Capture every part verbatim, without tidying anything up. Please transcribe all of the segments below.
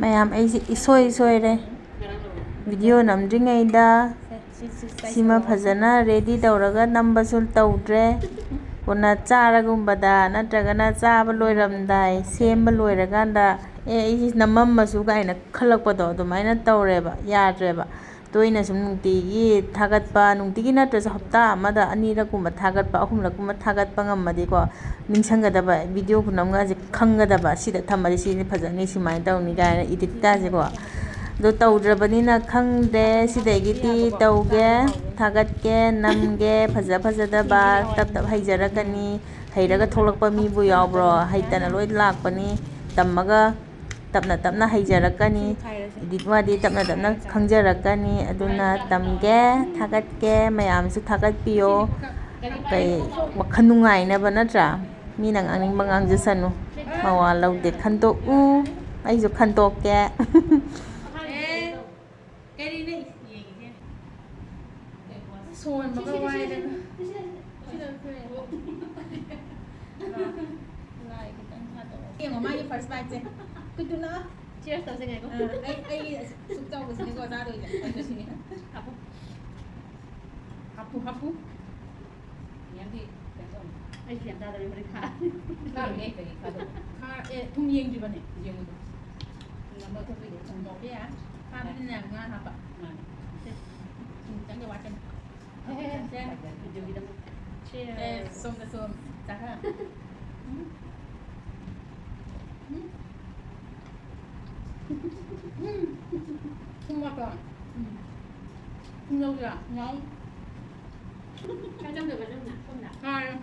ꯃꯌꯥꯝ, ꯑꯩꯁꯦ ꯏꯁꯣꯏ ꯁꯣꯏꯔꯦ꯫ ꯚꯤꯗꯤꯑꯣ ꯅꯝꯗ꯭ꯔꯤꯉꯩꯗ ꯁꯤꯃ ꯐꯖꯅ ꯔꯦꯗꯤ ꯇꯧꯔꯒ ꯅꯝꯕꯁꯨ ꯇꯧꯗ꯭ꯔꯦ꯫ ꯀꯣꯟꯅ ꯆꯥꯔꯒꯨꯝꯕꯗ ꯅꯠꯇ꯭ꯔꯒꯅ ꯆꯥꯕ ꯂꯣꯏꯔꯝꯗꯥꯏ, ꯁꯦꯝꯕ ꯂꯣꯏꯔꯀꯥꯟꯗ "ꯑꯦ, ꯑꯩꯁꯤ ꯅꯝꯃꯝꯃꯁꯨ" ꯀꯥꯏꯅ ꯈꯜꯂꯛꯄꯗꯣ ꯑꯗꯨꯃꯥꯏꯅ ꯇꯧꯔꯦꯕ, ꯌꯥꯗ꯭ꯔꯦꯕ꯫ ꯇꯣꯏꯅ ꯁꯨꯝ ꯅꯨꯡꯇꯤꯒꯤ ꯊꯥꯒꯠꯄ, ꯅꯨꯡꯇꯤꯒꯤ ꯅꯠꯇ꯭ꯔꯁꯨ ꯍꯞꯇꯥ ꯑꯃꯗ ꯑꯅꯤꯔꯛꯀꯨꯝꯕ ꯊꯥꯒꯠꯄ, ꯑꯍꯨꯝꯂꯛꯀꯨꯝꯕ ꯊꯥꯒꯠꯄ ꯉꯝꯃꯗꯤꯀꯣ, ꯅꯤꯡꯁꯤꯡꯒꯗꯕ, ꯚꯤꯗꯤꯑꯣ ꯈꯨꯅꯝꯒꯁꯦ ꯈꯪꯒꯗꯕ, "ꯁꯤꯗ ꯊꯝꯃꯗꯤ ꯁꯤꯅ ꯐꯖꯅꯤ, ꯁꯨꯃꯥꯏꯅ ꯇꯧꯅꯤ" ꯀꯥꯏꯅ ꯏꯗꯤꯠꯀꯥꯁꯦꯀꯣ꯫ ꯑꯗꯣ ꯇꯧꯗ꯭ꯔꯕꯅꯤꯅ ꯈꯪꯗꯦ꯫ ꯁꯤꯗꯒꯤꯗꯤ ꯇꯧꯒꯦ, ꯊꯥꯒꯠꯀꯦ, ꯅꯝꯒꯦ, ꯐꯖ ꯐꯖꯗꯕ ꯇꯞ ꯇꯞ ꯍꯩꯖꯔꯛꯀꯅꯤ꯫ ꯍꯩꯔꯒ ꯊꯣꯛꯂꯛꯄ ꯃꯤꯕꯨ ꯌꯥꯎꯕ꯭ꯔꯣ? ꯍꯩꯇꯅ ꯂꯣꯏ ꯂꯥꯛꯄꯅꯤ꯫ ꯇꯝꯃꯒ ꯇꯞꯅ ꯇꯞꯅ ꯍꯩꯖꯔꯛꯀꯅꯤ꯫ ꯏꯗꯤꯠ ꯋꯥꯗꯤ ꯇꯞꯅ ꯇꯞꯅ ꯈꯪꯖꯔꯛꯀꯅꯤ꯫ ꯑꯗꯨꯅ ꯇꯝꯒꯦ, ꯊꯥꯒꯠꯀꯦ, ꯃꯌꯥꯝꯁꯨ ꯊꯥꯒꯠꯄꯤꯌꯣ꯫ ꯀꯩ ꯋꯥꯈꯜ ꯅꯨꯡꯉꯥꯏꯅꯕ ꯅꯠꯇ꯭ꯔꯥ? ꯃꯤꯅ ꯉꯥꯡꯅꯤꯡꯕ ꯉꯥꯡꯖꯁꯅꯨ, ꯃꯋꯥ ꯂꯧꯗꯦ, ꯈꯟꯇꯣꯛꯎ꯫ ꯑꯩꯁꯨ ꯈꯟꯇꯣꯛꯀꯦ꯫ ꯑꯦ, ꯀꯔꯤꯅꯣ ꯌꯦꯡꯉꯤꯁꯦ? ꯁꯣꯟꯕꯒ ꯋꯥꯏꯗꯅ꯫ ꯂꯥꯏ ꯈꯤꯇꯪ ꯊꯥꯗꯣꯛꯑꯣ꯫ ꯌꯦꯡꯉꯣ, ꯃꯥꯒꯤ first bite ꯁꯦ꯫ ꯀꯨꯇꯨꯅ꯫ Cheers ꯇꯧꯁꯦ ꯉꯥꯏꯈꯣ꯫ ꯑꯥ, ꯑꯩ, ꯑꯩ ꯑꯁꯨꯛ ꯆꯥꯎꯕꯁꯤꯅꯦꯀꯣ ꯆꯥꯗꯣꯏꯁꯦ꯫ ꯑꯗꯨꯁꯤꯅꯦ꯫ ꯍꯥꯞꯄꯨ꯫ ꯍꯥꯞꯄꯨ, ꯍꯥꯞꯄꯨ꯫ ꯌꯥꯝꯗꯤ ꯀꯩꯅꯣ ꯇꯧꯅꯤ꯫ ꯑꯩꯁꯨ ꯌꯥꯝ ꯆꯥꯗꯕꯅꯤ, ꯍꯣꯔꯦꯟ ꯈꯥ-, ꯈꯥꯔꯣꯏꯍꯦ, ꯀꯩꯒꯤ ꯈꯥꯗꯣꯏꯕ? ꯈꯥ-, ꯑꯦ, ꯊꯨꯝ ꯌꯦꯡꯗ꯭ꯔꯤꯕꯅꯦ? ꯌꯦꯡꯉꯨꯗꯣ꯫ ꯊꯨꯝ ꯅꯝꯕ ꯊꯣꯛꯄꯩꯗꯤ ꯊꯨꯝ ꯃꯣꯔꯣꯛꯇꯤ ꯌꯥꯔꯦ꯫ ꯈꯥꯕꯅꯤꯅ ꯌꯥꯝ ꯉꯥ ꯍꯥꯞꯄ꯫ ꯃꯥꯅꯦ꯫ ꯁꯦ, ꯊꯨꯝ ꯈꯤꯇꯪꯗꯤ ꯋꯥꯠꯀꯅꯤ꯫ ꯁꯦ, ꯁꯦ, ꯁꯦ꯫ ꯁꯦ, ꯁꯣꯝꯗ ꯁꯣꯝ ꯆꯥꯈꯠꯂꯣ꯫ ꯎꯝ꯫ ꯎꯝ꯫ ꯎꯝ꯫ ꯊꯨꯝ ꯋꯥꯠꯄ꯭ꯔꯣ? ꯎꯝ꯫ ꯊꯨꯝ ꯌꯥꯎꯗ꯭ꯔꯥ? ꯌꯥꯎ꯫ ꯈꯔ ꯆꯝꯗꯕ꯭ꯔꯥ ꯅꯪꯅ? ꯁꯣꯝꯗ? ꯉꯥꯏꯔꯣ꯫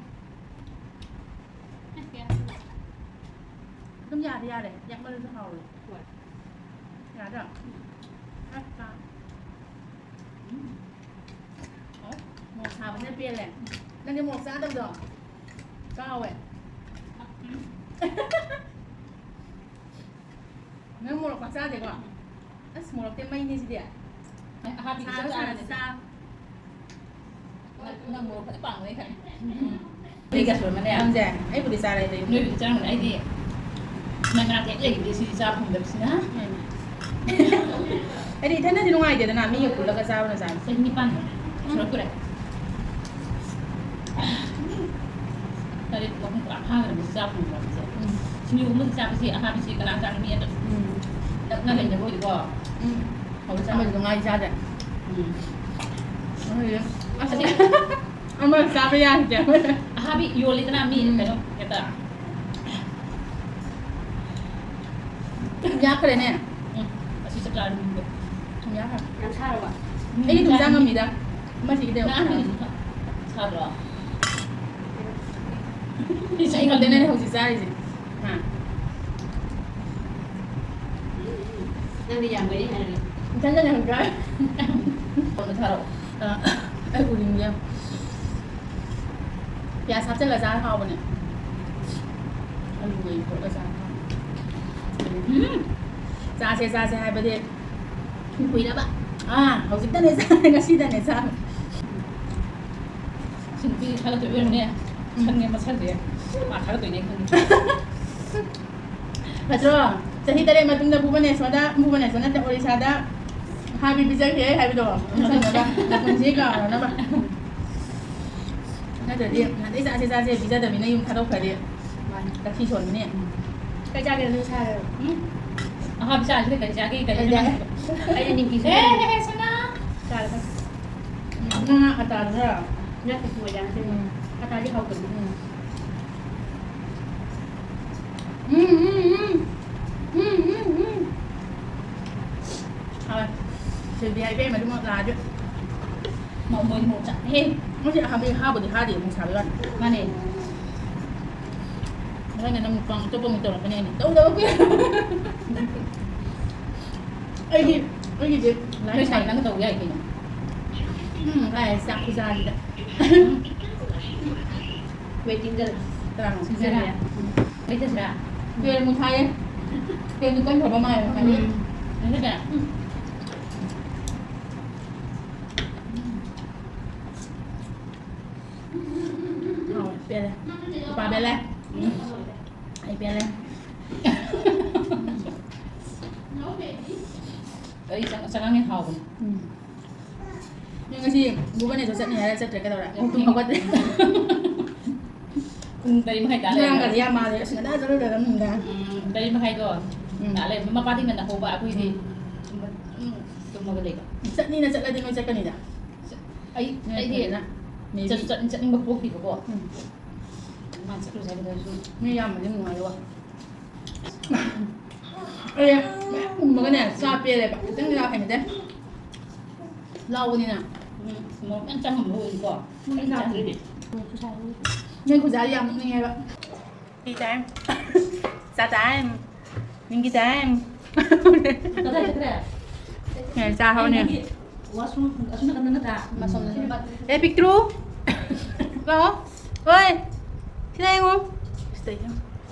ꯑꯁ, ꯀꯌꯥꯝ ꯊꯨꯝꯕ? ꯑꯗꯨꯝ ꯌꯥꯗꯤ ꯌꯥꯔꯦ꯫ ꯌꯥꯛꯃꯜꯂꯁꯨ ꯍꯥꯎꯔꯣꯏ꯫ ꯍꯣꯏ꯫ ꯌꯥꯗ꯭ꯔꯥ? ꯎꯝ꯫ ꯑꯁ, ꯆꯥ-, ꯎꯝ꯫ ꯍꯥꯎ꯫ ꯃꯣꯔꯣꯛ ꯁꯥꯕꯁꯤꯅ ꯄꯦꯜꯂꯦ꯫ ꯅꯪꯗꯤ ꯃꯣꯔꯣꯛ ꯆꯥꯗꯕꯗꯣ? ꯀꯥꯎꯋꯦ꯫ ꯎꯝ꯫ ꯅꯪ ꯃꯣꯔꯣꯛ ꯄꯥꯛ ꯆꯥꯗꯦꯀꯣ? ꯑꯁ, ꯃꯣꯔꯣꯛꯇꯤ ꯃꯩꯅꯤ ꯁꯤꯗꯤ꯫ ꯑꯩ ꯑꯍꯥꯕꯤꯗꯤ ꯁꯥꯔ ꯆꯞ ꯆꯥꯔꯅꯤ꯫ ꯁꯥꯔꯁꯤ ꯆꯥ꯫ ꯅꯪ, ꯅꯪ ꯃꯣꯔꯣꯛ ꯐꯖ ꯄꯥꯝꯕꯅꯦ ꯑꯩ ꯈꯪꯉꯦ꯫ ꯎꯝ꯫ ꯑꯩꯒ ꯁꯣꯏ ꯃꯅꯦ꯫ ꯅꯪꯁꯦ ꯑꯩꯕꯨꯗꯤ ꯆꯥꯔꯦ ꯑꯗꯩ꯫ ꯅꯣꯏꯕꯨꯗꯤ ꯆꯥꯔꯝꯒꯅꯤ꯫ ꯑꯩꯗꯤ ꯃꯥꯏ ꯃꯅꯥꯛꯇ ꯍꯦꯛ ꯂꯩꯕꯗꯤ ꯁꯤꯗꯤ ꯆꯥꯕ ꯐꯪꯗꯕꯁꯤꯅ꯫ ꯎꯝ꯫ ꯑꯩꯗꯤ ꯏꯊꯟꯗꯗꯤ ꯅꯨꯡꯉꯥꯏꯇꯦꯗꯅ, ꯃꯤꯒ ꯄꯨꯜꯂꯒ ꯆꯥꯕꯅ ꯆꯥꯕ꯫ ꯆꯍꯤ ꯅꯤꯄꯥꯟ ꯁꯨꯔꯛꯇꯣꯔꯦ꯫ ꯇꯔꯦꯠ, ꯃꯄꯨꯡ ꯄꯨꯔꯥ ꯐꯥꯈ꯭ꯔꯕꯅꯤ ꯆꯥꯕ ꯐꯪꯗ꯭ꯔꯕꯁꯦ꯫ ꯎꯝ꯫ ꯁꯤꯡꯖꯨꯒꯨꯝꯕ ꯆꯥꯕꯁꯤ ꯑꯍꯥꯕꯤꯁꯤ ꯀꯅꯥ ꯆꯥꯅꯤꯡꯉꯤ ꯑꯗꯣ꯫ ꯎꯝ꯫ ꯅꯛꯅ ꯂꯩꯅꯕ ꯑꯣꯏꯗꯤꯀꯣ꯫ ꯎꯝ꯫ ꯍꯧꯖꯤꯛ ꯆꯥꯕ ꯑꯃꯁꯨ ꯉꯥꯏ ꯆꯥꯗ꯭ꯔꯦ꯫ ꯎꯝ꯫ ꯑꯩꯈꯣꯏꯒꯤ ꯑꯁ, ꯑꯃ ꯆꯥꯕ ꯌꯥꯈꯤꯗꯦ꯫ ꯑꯍꯥꯕꯤ ꯌꯣꯜꯂꯤꯗꯅ ꯃꯤ ꯎꯝ꯫ ꯀꯩꯅꯣ ꯍꯦꯛꯇ꯫ ꯌꯥꯈ꯭ꯔꯦꯅꯦ꯫ ꯎꯝ꯫ ꯑꯁꯤ ꯆꯞ ꯆꯥꯔꯅꯤ꯫ ꯌꯥꯈ꯭ꯔꯦ꯫ ꯌꯥꯝ ꯁꯥꯔꯕ? ꯑꯩꯗꯤ ꯑꯗꯨꯝ ꯆꯥ ꯉꯝꯃꯤꯗ꯫ ꯑꯃꯁꯤꯒꯤꯗꯤ ꯅꯪ ꯑꯍꯥꯟꯕꯒꯤꯁꯨ ꯁꯥꯗ꯭ꯔꯣ? ꯑꯩ ꯈꯛꯇꯅꯦ ꯍꯧꯖꯤꯛ ꯆꯥꯔꯤꯁꯦ꯫ ꯍꯥ? ꯅꯪꯗꯤ ꯌꯥꯝꯒꯅꯤ ꯍꯥꯏꯔꯒ꯫ ꯏꯊꯟꯗꯅꯦ ꯍꯧꯖꯤꯛ ꯆꯥꯔꯤꯁꯦ꯫ ꯐꯣꯟꯗꯣ ꯊꯥꯔꯛꯑꯣ꯫ ꯑ, ꯑꯩ ꯎꯅꯤꯡꯗꯦ꯫ ꯄꯤꯌꯥꯁ ꯍꯥꯞꯆꯤꯜꯂ ꯆꯥꯔ ꯍꯥꯎꯕꯅꯦ꯫ ꯑꯂꯨꯒ ꯏꯔꯣꯠꯂ ꯆꯥꯔ ꯍꯥꯎꯕꯅꯦ꯫ ꯎꯝ꯫ ꯆꯥꯁꯦ, ꯆꯥꯁꯦ ꯍꯥꯏꯕꯗꯤ ꯀꯨꯏꯔꯕ꯫ ꯑꯥ, ꯍꯧꯖꯤꯛꯇꯅꯦ ꯆꯥ-, ꯉꯁꯤꯗꯅꯦ ꯆꯥꯕ꯫ ꯁꯤ ꯅꯨꯄꯤꯁꯦ ꯊꯥꯒꯠꯇꯣꯏ ꯑꯣꯏꯔꯝꯅꯦ꯫ ꯎꯝ꯫ ꯈꯪꯉꯦ ꯃꯁꯛꯁꯦ꯫ ꯃꯥ ꯊꯥꯒꯠꯇꯣꯏꯅꯦ ꯈꯪꯉꯦ꯫ ꯐꯠꯇ꯭ꯔꯣ? ꯆꯍꯤ ꯇꯔꯦꯠ ꯃꯇꯨꯡꯗ ꯚꯨꯕꯅꯦꯁ꯭ꯋꯔꯗ, ꯚꯨꯕꯅꯦꯁ꯭ꯋꯔ ꯅꯠꯇꯦ, ꯑꯣꯔꯤꯁꯥꯗ ꯍꯥꯕꯤ ꯄꯤꯖꯒꯦ ꯍꯥꯏꯕꯗꯣ ꯅꯤꯡꯁꯤꯡꯅꯕ, ꯅꯄꯨꯟꯁꯤ ꯀꯥꯎꯅꯅꯕ꯫ ꯅꯠꯇ꯭ꯔꯗꯤ ꯅꯍꯥꯟꯗꯩ ꯆꯥꯁꯦ ꯆꯥꯁꯦ ꯄꯤꯖꯗꯕꯅꯤꯅ ꯌꯨꯝ ꯊꯥꯗꯣꯛꯈ꯭ꯔꯗꯤ ꯃꯥꯅꯤ꯫ ꯇꯛꯈꯤ ꯁꯣꯟꯕꯅꯤ꯫ ꯀꯩ ꯆꯥꯒꯦ ꯅꯣꯏ ꯁꯥꯔꯦ? ꯎꯝ? ꯑꯍꯥꯕꯤ ꯆꯥꯁꯤꯗ ꯀꯔꯤ ꯆꯥꯒꯦ? ꯀꯔꯤ ꯀꯩ ꯆꯥꯒꯦ? ꯆꯥꯒꯦ? ꯑꯩꯅ ꯅꯤꯡꯀꯤ ꯁꯨ ꯑꯦ, ꯂꯩꯔꯦ꯫ ꯑꯦ, ꯑꯦ, ꯁꯅꯥ! ꯆꯥꯔꯦ, ꯆꯥꯔꯦ꯫ ꯎꯝ, ꯉꯥ ꯑꯇꯥꯗꯨꯔ? ꯅꯠꯇꯦ, ꯃꯣꯏꯗꯥꯅ ꯁꯦꯝꯕ꯫ ꯎꯝ꯫ ꯑꯇꯥꯗꯤ ꯍꯥꯎꯇꯕꯅꯤ꯫ ꯎꯝ꯫ ꯎꯝ, ꯎꯝ, ꯎꯝ꯫ ꯎꯝ, ꯎꯝ, ꯎꯝ꯫ ꯍꯥꯎꯋꯦ꯫ ꯁꯤꯜꯚꯤꯌꯥ ꯏꯕꯦꯝꯃ ꯑꯗꯨꯃꯛ ꯂꯥꯛꯑꯗꯤ꯫ ꯃ-, ꯃꯣꯏ ꯃꯣꯔꯣꯛ ꯆꯥꯗꯦꯍꯦ꯫ ꯃꯣꯏꯁꯦ ꯍꯥꯕꯤ-, ꯍꯥꯕꯨꯗꯤ ꯍꯥꯗꯦ, ꯃꯣꯔꯣꯛ ꯁꯥꯕꯩ ꯋꯥꯅꯤ꯫ ꯃꯥꯅꯦ꯫ ꯃꯊꯪꯗ ꯅꯪ ꯃꯨꯛꯕꯥꯡ ꯑꯇꯣꯞꯄ ꯑꯃꯨꯛ ꯇꯧꯔꯛꯀꯅꯤ ꯍꯥꯏꯅꯤ꯫ ꯇꯧꯗꯕ ꯀꯨꯏꯔꯦ꯫ ꯑꯩꯒꯤ, ꯑꯩꯒꯤꯗꯤ ꯅꯣꯏ ꯁꯥꯏ ꯅꯪ ꯇꯧ ꯌꯥꯏ ꯀꯩꯅꯣ꯫ ꯎꯝ, ꯀꯥꯏ ꯆꯥꯛ ꯈꯨꯆꯥꯁꯤꯗ꯫ Waiting ꯗ ꯂꯩ꯫ ꯀꯅꯥꯅꯣ? ꯁꯤꯟꯖꯔꯥ? ꯎꯝ꯫ ꯀꯩ ꯆꯠꯁꯤꯔꯥ? ꯇꯨꯌꯦꯜꯞ ꯃꯨꯛ ꯊꯥꯏꯌꯦ꯫ ꯇꯨꯌꯦꯜꯞ ꯃꯨꯛ ꯀꯟꯈ꯭ꯔꯕ ꯃꯥꯜꯂꯦ꯫ ꯎꯝ꯫ ꯁꯤꯟꯖꯔꯥ? ꯎꯝ꯫ ꯑꯧ, ꯄꯦꯜꯂꯦ꯫ ꯅꯨꯄꯥ ꯄꯦꯜꯂꯦ꯫ ꯎꯝ꯫ ꯑꯩ ꯄꯦꯜꯂꯦ꯫ ꯑꯩ ꯆꯪ- ꯆꯉꯥꯡ ꯌꯥꯝ ꯍꯥꯎꯕꯅꯦ꯫ ꯎꯝ꯫ ꯅꯪ ꯉꯁꯤ ꯕꯨꯕꯅꯦꯁꯣꯔ ꯆꯠꯅꯤ ꯍꯥꯏꯔ ꯆꯠꯇ꯭ꯔꯦ, ꯀꯩꯗꯧꯔꯦ? ꯎꯝ꯫ ꯇꯨꯝ ꯍꯧꯒꯠꯇ꯭ꯔꯦ꯫ ꯄꯨꯡ ꯇꯔꯦꯠ ꯃꯈꯥꯏ ꯇꯥ ꯂꯩꯔꯝꯃꯦ꯫ ꯉꯔꯥꯡꯒꯗꯤ ꯌꯥꯝ ꯃꯥꯜꯂꯦ꯫ ꯑꯁ, ꯉꯟꯇꯥ ꯆꯠꯂꯨꯗ꯭ꯔꯒ ꯅꯨꯡꯗꯥꯡ꯫ ꯎꯝ, ꯇꯔꯦꯠ ꯃꯈꯥꯏꯗꯣ ꯎꯝ꯫ ꯇꯥ ꯂꯩꯔꯝꯃꯦ꯫ ꯃꯄꯥꯗꯤ ꯉꯟꯅ ꯍꯧꯕ, ꯑꯩꯈꯣꯏꯗꯤ ꯎꯝ꯫ ꯎꯝ, ꯇꯨꯝꯃꯒ ꯂꯩꯕ꯫ ꯆꯠꯅꯤꯅ ꯆꯠꯂꯗꯤ ꯅꯣꯏ ꯆꯠꯀꯅꯤꯗ꯫ ꯑꯩ, ꯅꯣꯏ ꯑꯩꯗꯤ ꯐꯖꯅ ꯆꯠꯁꯨ ꯆꯠ-, ꯆꯠꯅꯤꯡꯕ ꯄꯣꯛꯇꯦꯕꯀꯣ꯫ ꯎꯝ꯫ ꯃꯥ ꯆꯠꯂꯨꯁꯦ ꯍꯥꯏꯕꯗꯁꯨ꯫ ꯃꯤ ꯌꯥꯝꯕꯗꯤ ꯅꯨꯡꯉꯥꯏꯗꯧꯕ꯫ ꯑꯩ ꯃꯌꯥꯝ ꯎꯝꯃꯒꯅꯦ, ꯆꯥ ꯄꯦꯜꯂꯦꯕ꯫ ꯈꯤꯇꯪ ꯆꯥ ꯍꯩꯅꯗꯦ꯫ ꯂꯥꯎꯕꯅꯤꯅ꯫ ꯎꯝ, ꯃꯣꯔꯣꯛ ꯌꯥꯝ ꯆꯪꯉꯝꯕ ꯑꯣꯏꯗꯤꯀꯣ꯫ ꯃꯣꯔꯣꯛ ꯌꯥꯝ ꯆꯥꯗ꯭ꯔꯗꯤ꯫ ꯅꯣꯏ ꯈꯨꯖꯥ ꯌꯥꯝ ꯅꯣꯛꯅꯤꯡꯉꯦꯕ꯫ Tea time. ꯆꯥ time. ꯅꯤꯡꯒꯤ time. ꯀꯗꯥꯏ ꯆꯠꯈ꯭ꯔꯦ? ꯑꯦ, ꯆꯥ ꯍꯧꯔꯅꯤ꯫ ꯅꯪꯒꯤ washroom ꯑꯁꯣꯝ ꯅꯥꯀꯟꯗ ꯅꯠꯇ꯭ꯔꯥ? ꯎꯝ꯫ ꯑꯁꯣꯝꯗ ꯁꯤꯗꯤ ꯕꯥꯠ-, ꯑꯦ, ꯄꯤꯛꯇ꯭ꯔꯨ! ꯂꯥꯛꯑꯣ꯫ ꯍꯣꯏ! ꯁꯤꯗ ꯌꯦꯡꯉꯨ꯫ ꯁꯤꯗ ꯌꯦꯡꯉꯨ꯫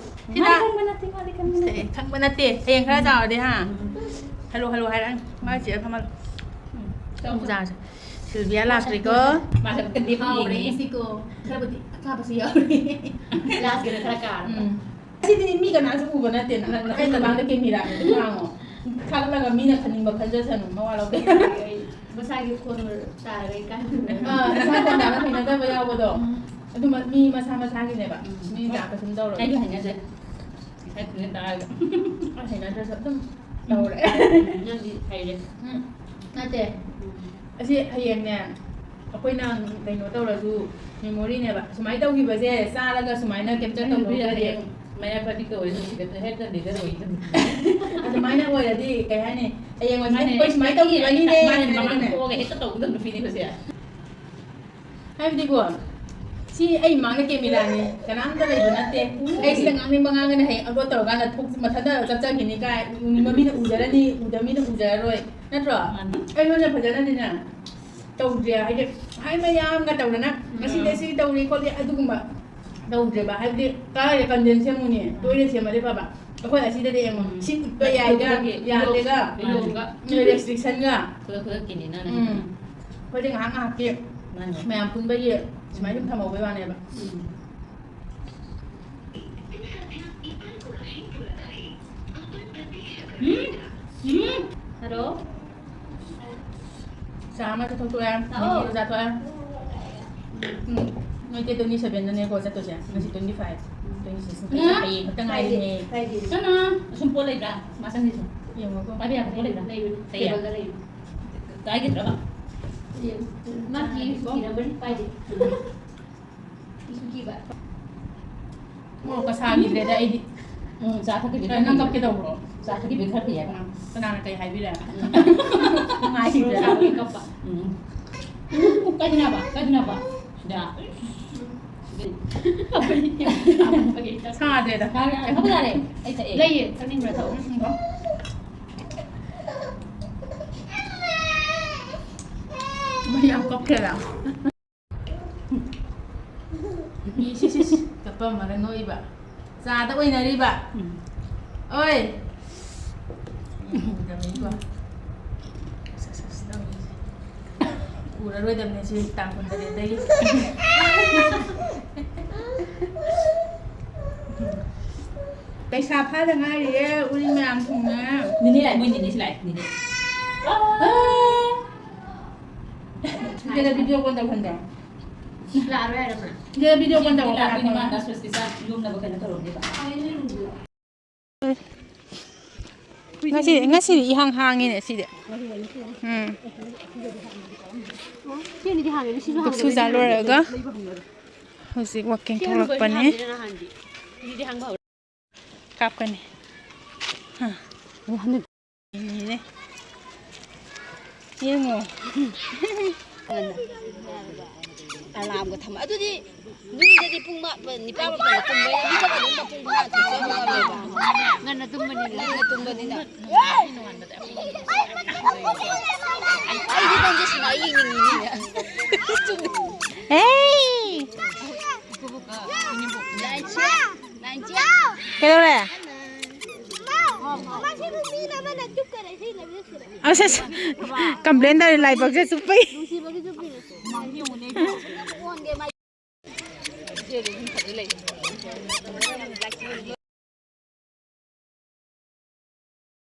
ꯁꯤꯗ꯫ ꯃꯥꯗꯤ ꯈꯪꯕ ꯅꯠꯇꯦ, ꯃꯥꯗꯤ ꯈꯪꯕ ꯁꯤꯗ ꯅꯠꯇꯦ꯫ ꯈꯪꯕ ꯅꯠꯇꯦ꯫ ꯍꯌꯦꯡ ꯈꯔ ꯆꯥꯎꯔꯗꯤ, ꯍꯥ? ꯎꯝ꯫ ꯍꯜꯂꯣ, ꯍꯜꯂꯣ ꯍꯥꯏꯔꯛꯑꯅꯤ꯫ ꯃꯥ ꯆꯦ ꯐꯝꯍꯜꯂꯣ꯫ ꯎꯝ꯫ ꯆꯥꯎ꯫ ꯆꯥꯁꯦ꯫ ꯁꯤꯜꯚꯤꯌꯥ ꯂꯥꯛꯇ꯭ꯔꯤꯀꯣ꯫ ꯃꯥꯁꯦ ꯑꯝꯇ ꯂꯦꯞꯄ ꯍꯥꯎꯔꯦ ꯌꯦꯡꯉꯦ꯫ ꯉꯁꯤꯀꯣ꯫ ꯈꯔꯕꯨꯗꯤ ꯑꯀꯥꯕꯁꯨ ꯌꯥꯎꯔꯦ꯫ Last ꯀꯤꯗ ꯈꯔ ꯀꯥꯔꯕ꯫ ꯎꯝ꯫ ꯑꯁꯤꯗꯤ ꯃꯤ ꯀꯅꯥꯁꯨ ꯎꯕ ꯅꯠꯇꯦꯅ꯫ ꯅꯪ ꯑꯩ ꯃꯃꯥꯡꯗ camera ꯗ ꯑꯗꯨꯝ ꯉꯥꯡꯉꯣ꯫ ꯊꯥꯒꯠꯂꯒ ꯃꯤꯅ ꯈꯟꯅꯤꯡꯕ ꯈꯟꯖꯁꯅꯨ, ꯃꯋꯥ ꯂꯧꯗꯦ꯫ ꯑꯩ ꯃꯁꯥꯒꯤ ꯈꯣꯟ ꯇꯥꯔꯒ ꯏꯀꯥꯏꯕ꯫ ꯑꯥ, ꯏꯁꯥ ꯈꯣꯟ ꯇꯥꯕ ꯍꯩꯅꯗꯕ ꯌꯥꯎꯕꯗꯣ꯫ ꯎꯝ꯫ ꯑꯗꯨꯃ ꯃꯤ ꯃꯁꯥ ꯃꯁꯥꯒꯤꯅꯦꯕ꯫ ꯎꯝ꯫ ꯃꯤ ꯗꯥꯛ ꯀꯩꯁꯨꯝ ꯇꯧꯔꯣꯏ꯫ ꯑꯩꯁꯨ ꯍꯩꯅꯗꯦ꯫ ꯏꯁꯥ ꯏꯊꯟꯗ ꯇꯥꯔꯒ꯫ ꯑꯩ ꯍꯩꯅꯗ꯭ꯔꯁꯨ ꯑꯗꯨꯝ ꯇꯧꯔꯦ꯫ ꯅꯪꯗꯤ ꯍꯩꯔꯦ꯫ ꯎꯝ꯫ ꯅꯠꯇꯦ꯫ ꯎꯝ꯫ ꯑꯁꯤ ꯍꯌꯦꯡꯅꯦ, ꯑꯩꯈꯣꯏꯅ ꯀꯩꯅꯣ ꯇꯧꯔꯁꯨ, memory ꯅꯦꯕ꯫ ꯁꯨꯃꯥꯏꯅ ꯇꯧꯈꯤꯕꯁꯦ ꯆꯥꯔꯒ ꯁꯨꯃꯥꯏꯅ capture ꯇꯧꯊꯣꯛꯑꯒꯗꯤ꯫ ꯃꯌꯥ ꯐꯗꯤ ꯀꯧꯋꯦ, ꯅꯨꯡꯁꯤꯗ ꯍꯦꯛꯇ leader ꯑꯣꯏꯗꯣꯏꯅꯤ꯫ ꯑꯗꯨꯃꯥꯏꯅ ꯑꯣꯏꯔꯗꯤ ꯀꯩ ꯍꯥꯏꯅꯤ? ꯍꯌꯦꯡ ꯑꯣꯏꯔꯗꯤ ꯃꯥꯅꯦ꯫ ꯑꯩꯈꯣꯏ ꯁꯨꯃꯥꯏꯅ ꯇꯧꯈꯤꯕꯅꯤꯅꯦ ꯃꯥꯅꯦ, ꯃꯃꯥꯡ ꯍꯥꯏꯔꯒꯅꯦ꯫ ꯊꯣꯛꯑꯒ ꯍꯦꯛꯇ ꯇꯧꯒꯗꯕ ꯅꯨꯄꯤꯅꯦꯕꯁꯦ꯫ ꯍꯥꯏꯕꯗꯤꯀꯣ, ꯁꯤ ꯑꯩ ꯏꯃꯥꯡꯗ camera ꯅꯤ, ꯀꯅꯥꯝꯇ ꯂꯩꯕ ꯅꯠꯇꯦ꯫ ꯑꯩ ꯁꯤꯗ ꯉꯥꯡꯅꯤꯡꯕ ꯉꯥꯡꯒꯅꯤ, ꯍꯌꯦꯡ upload ꯇꯧꯔꯀꯥꯟꯗ ꯊꯣꯛ-, ꯃꯊꯟꯇ ꯆꯠꯆꯈꯤꯅꯤ ꯀꯥꯏ, ꯎꯅꯤꯡꯕ ꯃꯤꯅ ꯎꯖꯔꯅꯤ, ꯎꯗꯕ ꯃꯤꯅ ꯎꯖꯔꯔꯣꯏ, ꯅꯠꯇ꯭ꯔꯣ? ꯃꯥꯅꯤ꯫ ꯑꯩꯉꯣꯟꯗ ꯐꯖꯅꯅꯤꯅꯦ ꯇꯧꯗ꯭ꯔꯦ ꯍꯥꯏꯗꯤ, ꯍꯥꯏ ꯃꯌꯥꯝꯒ ꯇꯧꯗꯅ, ꯎꯝ꯫ ꯉꯁꯤꯗꯤ ꯁꯤ ꯇꯧꯔꯦ ꯈꯣꯠꯂꯦ ꯑꯗꯨꯒꯨꯝꯕ ꯇꯧꯗ꯭ꯔꯦꯕ꯫ ꯍꯥꯏꯕꯗꯤ ꯀꯥꯏꯗ content ꯁꯦꯝꯃꯨꯅꯤ? ꯎꯝ꯫ ꯇꯣꯏꯅ ꯁꯦꯝꯃꯗꯤ ꯐꯕ꯫ ꯑꯩꯈꯣꯏ ꯑꯁꯤꯗꯗꯤ ꯌꯦꯡꯉꯣ, ꯎꯝ꯫ ꯁꯤ ꯎꯠꯄ ꯌꯥꯏꯒ, ꯈꯨꯗꯛꯀꯤ ꯌꯥꯗꯦꯒ, ꯈꯨꯗꯛꯀꯤ ꯎꯝ꯫ Restriction ꯒ꯫ ꯈꯨꯗꯛ ꯈꯨꯗꯛꯀꯤꯅꯤꯅ ꯅꯪ꯫ ꯎꯝ꯫ ꯑꯩꯈꯣꯏꯗꯤ ꯉꯥꯏꯍꯥꯛ ꯉꯥꯏꯍꯥꯛꯀꯤ ꯃꯥꯅꯦ꯫ ꯃꯌꯥꯝ ꯄꯨꯟꯕꯒꯤ ꯁꯨꯃꯥꯏꯅ ꯁꯨꯝ ꯊꯝꯍꯧꯕꯩ ꯋꯥꯅꯦꯕ꯫ ꯎꯝ꯫ ꯎꯝ? ꯎꯝ? ꯍꯜꯂꯣ? ꯆꯥ ꯑꯃ ꯊꯛꯇꯣꯛꯑꯦ, ꯂꯥꯛꯑꯣ꯫ ꯃꯤꯃꯤꯗꯣ ꯆꯥꯊꯣꯛꯑꯦ꯫ ꯎꯝ, ꯅꯣꯏ ꯗꯦꯠ twenty seven ꯗꯅꯦꯀꯣ ꯆꯠꯇꯣꯏꯁꯦ, ꯉꯁꯤ twenty five, twenty six, ꯎꯝ? ꯍꯌꯦꯡ ꯈꯛꯇ ꯉꯥꯏꯔꯦꯅꯦ꯫ ꯀꯅꯥ? ꯑꯁꯨꯝ ꯄꯣꯠ ꯂꯩꯕ꯭ꯔꯥ? ꯃꯥ ꯆꯪꯁꯤꯁꯨ꯫ ꯌꯦꯡꯉꯣꯀꯣ꯫ ꯄꯥꯏꯕ ꯌꯥꯕ ꯄꯣꯠ ꯂꯩꯕ꯭ꯔꯥ? ꯂꯩꯕꯅꯤ꯫ ꯂꯩꯌꯦ? ꯇꯦꯕꯜꯗ ꯂꯩꯕꯅꯤ꯫ ꯀꯥꯏꯒꯗ꯭ꯔꯕ? ꯃꯥ ꯀꯤꯔꯝꯕꯅꯤ, ꯄꯥꯏꯗꯦ꯫ ꯃꯣꯔꯣꯛꯀ ꯁꯥꯈꯤꯗ꯭ꯔꯦꯗ ꯑꯩꯗꯤ꯫ ꯎꯝ, ꯆꯥ ꯊꯛꯈꯤꯕꯗꯤ ꯀꯩꯅꯣ, ꯅꯪ ꯀꯞꯀꯦ ꯇꯧꯕ꯭ꯔꯣ? ꯆꯥ ꯊꯛꯈꯤꯕꯗꯤ ꯈꯔ ꯐꯩꯌꯦꯕ꯫ ꯀꯅꯥꯅ ꯀꯩ ꯍꯥꯏꯕꯤꯔꯦ? ꯎꯝ꯫ ꯅꯨꯡꯉꯥꯏꯈꯤꯗ꯭ꯔꯦ꯫ ꯆꯥꯕꯒꯤ ꯀꯞꯄ꯫ ꯎꯝ꯫ ꯀꯞꯄꯤꯅꯕ, ꯀꯞꯄꯤꯅꯕ꯫ ꯁꯤꯗ꯫ ꯁꯥꯗ꯭ꯔꯦꯗ꯫ ꯌꯥꯔꯦ, ꯌꯥꯔꯦ, ꯊꯛꯄ ꯌꯥꯔꯦ꯫ ꯑꯩ ꯊꯛꯑꯦ꯫ ꯂꯩꯌꯦ, ꯊꯛꯅꯤꯡꯕ꯭ꯔꯥ ꯊꯛꯑꯣ꯫ ꯎꯝ, ꯎꯝ꯫ ꯃꯣꯏ ꯌꯥꯝ ꯀꯞꯈ꯭ꯔꯦꯗ꯫ ꯃꯤ ꯁꯤꯁ ꯁꯤꯁ ꯀꯞꯄꯝꯃꯒ ꯅꯣꯛꯏꯕ꯫ ꯆꯥꯗ ꯑꯣꯏꯅꯔꯤꯕ꯫ ꯎꯝ꯫ ꯑꯣꯏ꯫ ꯎꯗꯕꯅꯤꯀꯣ꯫ ꯁꯤꯁ ꯁꯤꯁ ꯇꯧꯔꯤꯁꯦ꯫ ꯎꯔꯔꯣꯏꯗꯕꯅꯦ ꯁꯤ ꯇꯥꯡ ꯀꯨꯟꯇꯔꯦꯠꯇꯒꯤ꯫ ꯄꯩꯁꯥ ꯐꯥꯗ ꯉꯥꯏꯔꯤꯌꯦ, ꯎꯔꯤ ꯃꯌꯥꯝ ꯊꯨꯡꯅ꯫ ꯅꯤꯅꯦ ꯂꯥꯛꯑꯦ, ꯃꯣꯏ ꯅꯤꯅꯦꯁꯤ ꯂꯥꯛꯑꯦ, ꯅꯤꯅꯦ꯫ ꯁꯤꯗ video call ꯇꯧꯍꯟꯗ꯭ꯔꯣ? ꯂꯥꯛꯑꯔꯣꯏ ꯍꯥꯏꯔꯕ? ꯁꯤꯗ video call ꯇꯧꯔꯣ, ꯂꯥꯛꯑꯔꯣꯏ꯫ ꯃꯥ ꯗꯥ ꯁꯨꯔꯖꯀꯤ ꯆꯥꯛ ꯌꯣꯝꯅꯕ ꯀꯩꯅꯣ ꯇꯧꯔꯝꯅꯦꯕ꯫ ꯉꯁꯤ, ꯉꯁꯤꯗꯤ ꯏꯍꯥꯡ ꯍꯥꯡꯉꯤꯅꯦ ꯁꯤꯗꯤ꯫ ꯎꯝ꯫ ꯁꯤꯅꯗꯤ ꯍꯥꯡꯉꯦ, ꯁꯤꯁꯨ ꯍꯥꯡꯉꯦ꯫ ꯀꯨꯞꯁꯨ ꯆꯥ ꯂꯣꯏꯔꯒ ꯍꯧꯖꯤꯛ walking ꯁꯤ ꯍꯥꯡꯕ ꯊꯣꯛꯂꯛꯄꯅꯦ꯫ ꯍꯥꯡꯗꯦꯅ ꯅꯍꯥꯟꯗꯤ꯫ ꯁꯤꯗꯤ ꯍꯥꯡꯕ ꯍꯧꯔꯦ꯫ ꯀꯥꯞꯀꯅꯤ꯫ ꯍꯥ꯫ ꯑꯣ, ꯍꯟꯗꯛ ꯌꯦꯡꯉꯤꯅꯦ꯫ ꯌꯦꯡꯉꯣ꯫ Alarmꯒ ꯊꯝꯃ-, ꯑꯗꯨꯗꯤ ꯌꯨꯝꯗꯗꯤ ꯄꯨꯡ ꯃꯥ-, ꯅꯤꯄꯥꯟ ꯃꯥꯄꯟꯗ ꯇꯨꯝꯕꯅꯤꯅ ꯃꯤꯀꯞ ꯑꯗꯨꯝ ꯄꯨꯡ ꯃꯉꯥ ꯇꯔꯨꯛ ꯆꯪꯉꯦꯕ꯫ ꯉꯟꯅ ꯇꯨꯝꯕꯅꯤꯅ꯫ ꯉꯟꯅ ꯇꯨꯝꯕꯅꯤꯅ꯫ ꯑꯩꯗꯤ ꯅꯪꯁꯦ ꯁꯨꯃꯥꯏ ꯌꯦꯡꯅꯤꯡꯉꯤꯅꯤꯅꯦ꯫ ꯆꯨꯝꯃꯤ꯫ ꯍꯦ! ꯀꯩꯗꯧꯔꯦ? ꯑꯁ, ꯑꯁ, complain ꯇꯧꯔꯦ, ꯂꯥꯏꯕꯛꯁꯦ ꯆꯨꯞꯄꯩ꯫